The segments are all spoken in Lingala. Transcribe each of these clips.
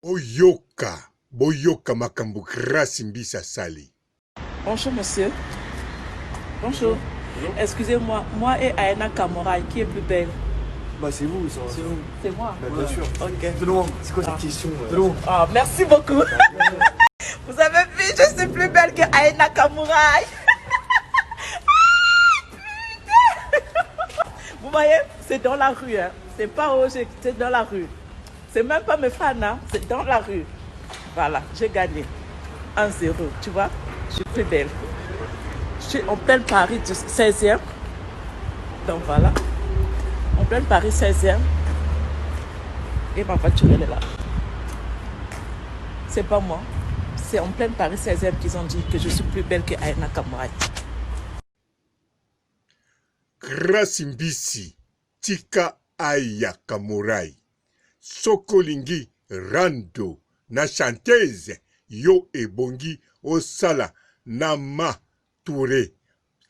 Boyoka, boyoka makambo Grace Mbisi asali. Bonjour monsieur. Bonjour. Excusez-moi, moi et Aena Kamora, qui est plus belle? Bah c'est vous, ça. C'est vous. C'est moi. Bah, bien sûr. Ok. De loin, c'est quoi cette question De loin. Ah, merci beaucoup. Vous avez vu, je suis plus belle que Aena Kamura. Vous voyez, c'est dans la rue. Hein. C'est pas au, c'est dans la rue. C'est même pas mes fans, hein. C'est dans la rue. Voilà, j'ai gagné. 1-0, tu vois. Je suis plus belle. Je suis en plein Paris du 16e. Donc voilà. En plein Paris 16e. Et ma voiture, elle est là. C'est pas moi. C'est en plein Paris 16e qu'ils ont dit que je suis plus belle que Aina Kamura. Grace Mbisi, tika Aya Kamurai. Soki olingi rando na chanteuse yo ebongi osala na ma Toure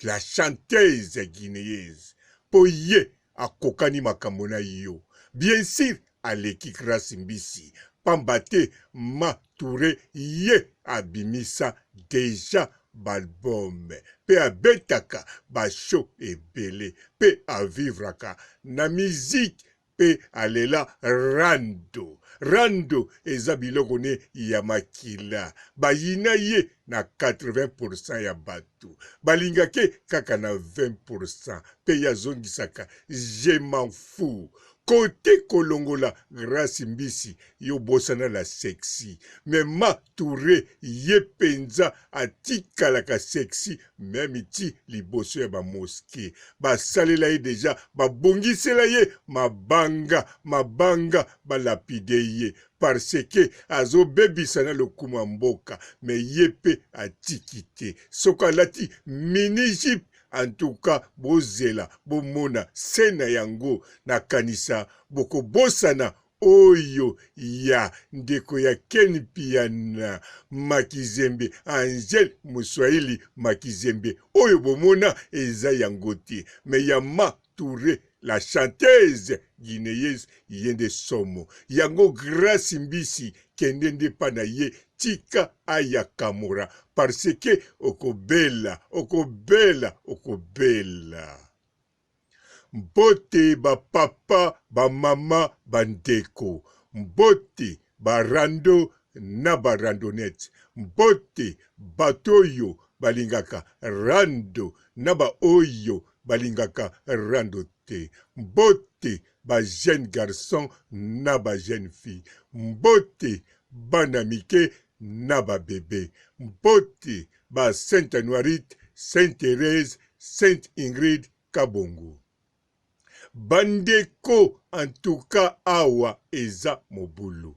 la chanteuse guineese po ye akokani makambo na yo bien sur aleki Grace Mbisi pamba te ma Toure ye abimisa dejà b'album pe abetaka ba show ebele pe a vivraka na musique pe alela rando rando eza biloko ne ya makila bayina ye na 80 pourcent ya batu balingake kaka na 20 pourcent pe ye azongisaka je m'en fous cote kolongola grace mbisi yo bosana la sexy mais ma toure ye penza atikalaka sexy meme ti liboso ya ba mosquee basalela ye dejà babongisela ye mabanga mabanga ba lapide ye parce que azobebisa na lokumu ya mboka mais ye pe atiki te soki alati mini jupe en tout cas bozela bomona se na yango nakanisa bokobosana Oyo ya ndeko ya Ken Mpiana Makizembe Angel Muswahili Makizembe oyo bomona eza yango te mais ya Ma Toure la chanteuse guineyeuse ye nde somo yango Grace Mbisi kende nde pa na ye tika aya Kamora parce que okobela okobela okobela. Mbote ba papa, ba mama, ba ndeko. Mbote ba rando na ba randonnettes. Mbote bato oyo balingaka rando na ba oyo balingaka rando te. Mbote ba jeunes garçons na ba jeunes filles. Mbote bana mike na ba bebe. Mbote ba Sainte Anuarite, Sainte Therèse, Sainte Ingrid Kabongo. Ba ndeko en tout cas awa eza mobulu.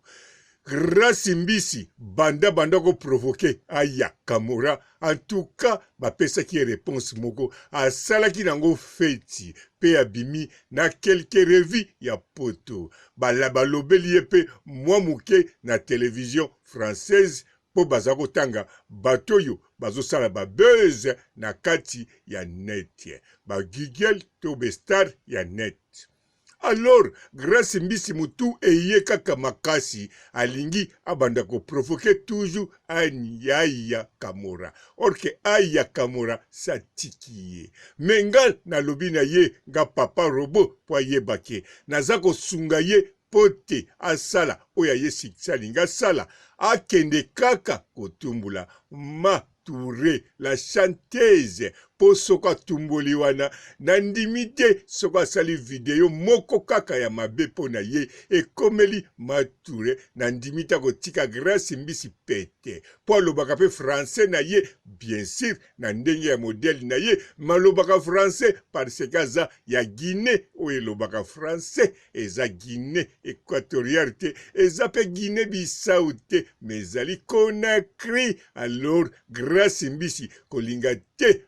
Grace Mbisi banda banda ko provoquer aya Kamora en tout cas bapesaki ye reponse moko asalaki nango feti pe abimi na quelques revues ya poto bala balobeli ye pe mwa moke na television française po baza kotanga bato oyo bazosala ba buzz na kati ya net ba Google to be star ya net. Alors Grace Mbisi mutu eye kaka makasi alingi abanda ko provoquer toujours Aya Kamora or que Aya Kamora si atiki ye mais nga nalobi na ye nga papa robot po ayeba ke naza kosunga ye po te asala oyo aye succès alingi asala akende kaka kotumbula ma Toure la chanteuse po soko atumboli wana na ndimi te soko asali video moko kaka ya mabe po na ye ekomeli ma Toure na ndimi te akotika Grace Mbisi pete po alobaka pe français na ye bien sur na ndenge ya modèle na ye mais alobaka français parce que aza ya Guinee oyo elobaka français Eza Guinee equatoriale te, eza pe Guinee Bissau te, mais ezali Conakry. Alors Grace Mbisi kolinga te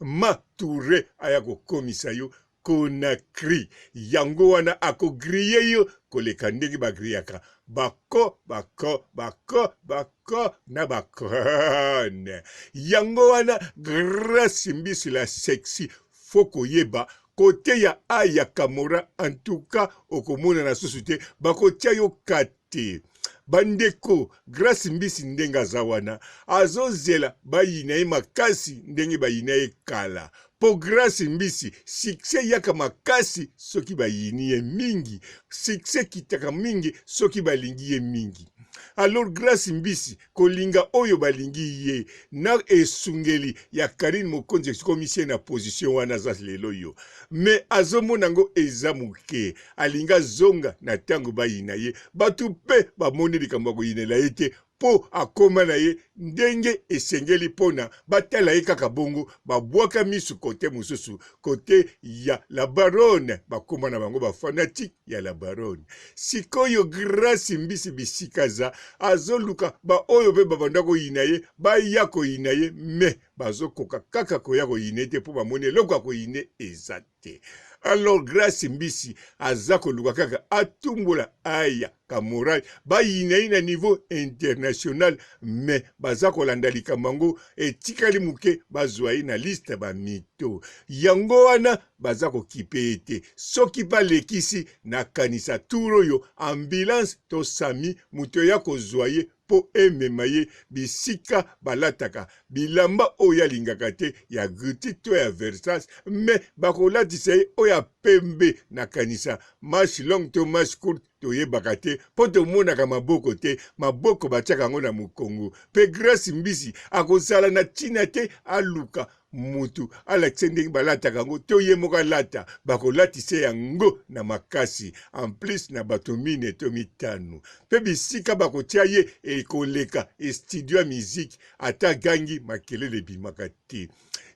Ma Toure aya kokomisa yo Conakry. Yango wana ako griller yo koleka ndenge ba grillaka bako bako bako bako na bakone. Yango wana Grace Mbisi la sexy faut koyeba kote ya aya kamora en tout cas okomonana susu te bakotia yo kati. te. Bandeko, Grace Mbisi ndenge aza wana azozela bayina ye makasi ndenge bayina ye kala. Po Grace Mbisi succès eyaka makasi soki bayini ye mingi, succès ekitaka mingi soki balingi ye mingi. Alors Grace Mbisi kolinga oyo balingi ye na esungeli ya Carine Mokonzi ekomisi ye na position wana aza lelo yo mais azomona yango eza moke alingi azonga na ntango bayina ye bato mpe bamoni likambo ya koyinela ye te mpo akoma na ye ndenge esengeli mpona batala ye kaka bongo babwaka misu kote mosusu kote ya la baronne bakoma na bango bafanatike ya la baronne sikoyo grace mbisi bisika aza azoluka baoyo mpe babanda koyina ye baya koyina ye me bazokoka kaka koya koyina ye te mpo bamoni eloko ya koyine eza te alors grace mbisi aza koluka kaka atumbola aya ka moral bayina ye na niveau international mais baza kolanda likambo yango etikali moke bazwa ye na liste ba mito yango wana baza kokipe ye te soki balekisi nakanisa tour oyo ambulance to sami moto ya kozwa ye mpo emema ye bisika balataka bilamba oyo alingaka te ya Gucci to ya Versace, mais bakolatisa ye oyo ya pembe. Nakanisa manche longue to manche courte toyebaka te mpo tomonaka maboko te, maboko batiaka yango na mokongo. Mpe Grace Mbisi akozala na ntina te aluka mutu alakisa ndenge balataka yango to ye moko alata, bakolatisa yango na makasi en plus na bato mine to mitano, mpe bisika bakotia ye ekoleka estudio ya miziki, ata agangi makelele ebimaka te.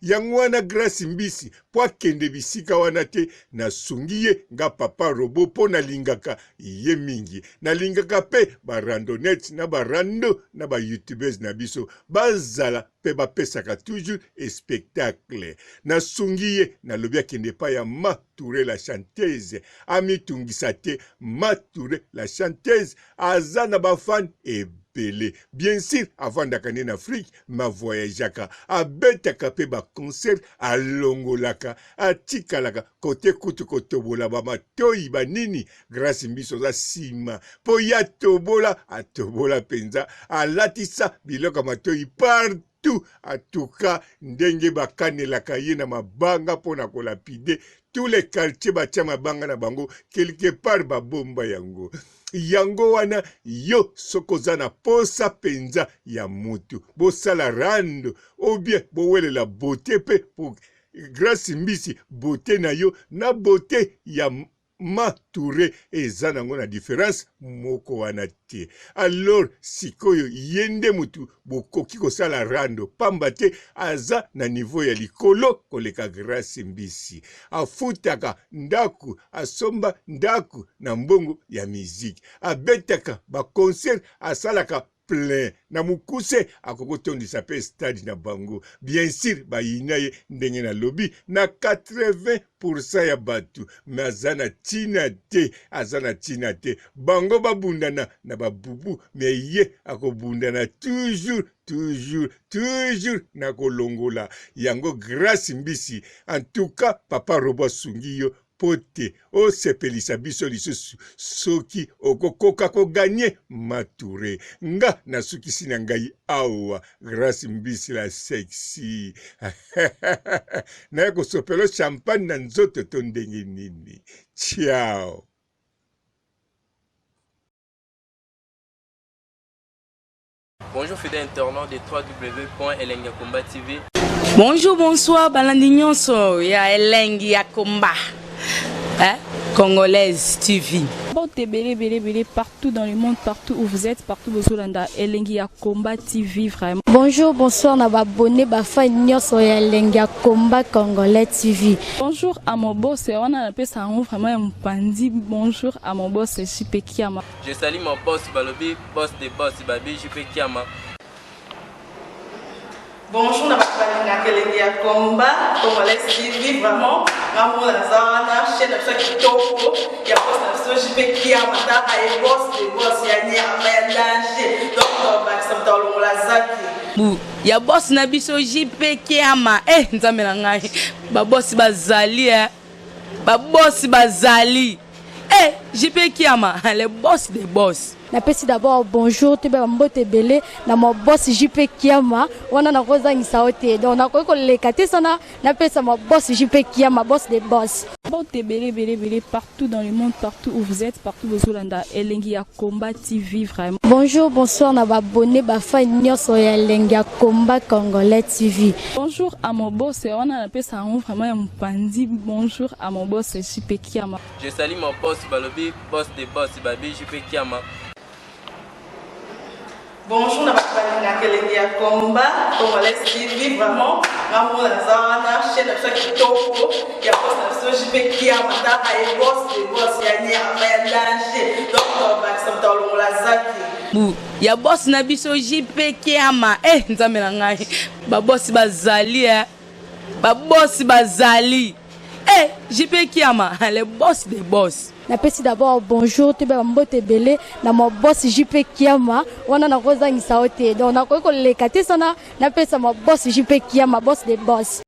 Yango wana Grace Mbisi mpo akende bisika wana te, nasungi ye nga papa robo mpo nalingaka ye mingi, nalingaka mpe ba randonnettes na ba rando na ba youtubeuses na biso bazala mpe bapesaka toujours espectacle. Nasungi ye, nalobi akende epai ya Ma Toure la chanteuse, amitungisa te. Ma Toure la chanteuse aza na ba fan ebele. Bien sur avandaka nde na Afrique, mais avoyageaka, abetaka mpe ba concert, alongolaka, atikalaka kote kutu kotobola ba matoyi ba nini. Grace Mbiso aza sima mpo ye atobola, atobola mpenza, alatisa biloko ya matoyi partout. Atuka ndenge bakanelaka ye na mabanga mpo na kolapide tous les quartiers, batia mabanga na bango quelque part, babomba yango. Yango wana yo soki oza na posa mpenza ya mutu, bosala rando ou bien bowelela beauté mpe po Grace Mbisi, beauté na yo na beauté ya Ma Toure eza nango na difference moko wana te. Alors sikoyo ye nde mutu bokoki kosala rando pamba te aza na niveau ya likolo koleka Grace Mbisi. Afutaka ndaku, asomba ndaku na mbongo ya musique, abetaka ba concert, asalaka plein na mokuse akoki kotondisa mpe stade na bango bien sur bayina ye ndenge nalobi na 80 pourcent ya bato me aza na ntina te aza na ntina te bango babundana na babubu me ye akobundana toujours toujours toujours na kolongola yango grace mbisi en tout cas papa robo asungi yo mpo te osepelisa biso lisusu soki okokoka koganye mature nga nasukisi na ngai awa grace mbisi la sexy naye kosopelo champagne na nzoto to ndenge nini ciao Bonjour fidèles internautes de www.elengiyakomba TV. Bonjour, bonsoir, balandi nyonso ya elengi ya komba. Hein? Congolaise TV. Mbote ebele ebele ebele partout dans le monde, partout où vous êtes, partout bozolanda elengi ya combat TV vraiment. Bonjour, bonsoir na ba abonnés ba fans nyonso ya elengi ya combat congolais TV. Bonjour à mon boss, wana napesa yango vraiment ya mopanzi. Bonjour à mon boss JP Kiama. Je salue mon boss balobi boss de boss babi JP Kiama. Bonjour na bato balingaka elengi ya combat congolais TV vraiment nga moko naza wana chaîne na biso ya kitoko ya boss na biso JP Kiama tala ye boss de boss ya nyama ya danger donc tobakisa moto alongola zaki bu ya boss na biso JP Kiama eh nzambe na ngai ba boss bazali eh ba boss bazali. Eh, JP Kiama, le boss des boss. Napesi d'abord bonjour toyeba bambote ebele na ma boss JP Kiama wana nakozangisa yo te, donc nakoki koleka te sana napesa ma boss JP Kiama, boss de boss. Mbote ebele ebele ebele partout dans le monde, partout où vous êtes, partout bozolanda Elengi ya Combat TV vraiment. Bonjour, bonsoir na baabonnés, bafans nyonso ya Elengi ya Combat Congolais TV. Bonjour à mon boss wana, napesa yango vraiment ya mopanzi. Bonjour à mon boss JP Kiama. Je salue mon boss balobi boss de boss babi JP Kiama. Bonjour na bato balingaka Elengi ya Combat Congolais TV. Vraiment, ngambo naza wana, chaîne na biso ya kitoko ya boss na biso JP Kiama. Taka ye boss de boss ya nyama ya danger, donc bakisa moto alongola zaki. Bu ya boss na biso JP Kiama. Eh, nzambe na ngai, babosi bazali, eh. Babosi bazali. Eh, JP Kiama, le boss des boss. Napesi d'abord bonjour toyeba bambote ebele na ma boss JP Kiama wana, nakozangisa yo te, donc nakoki koleka te sana napesa ma boss JP Kiama, boss de boss.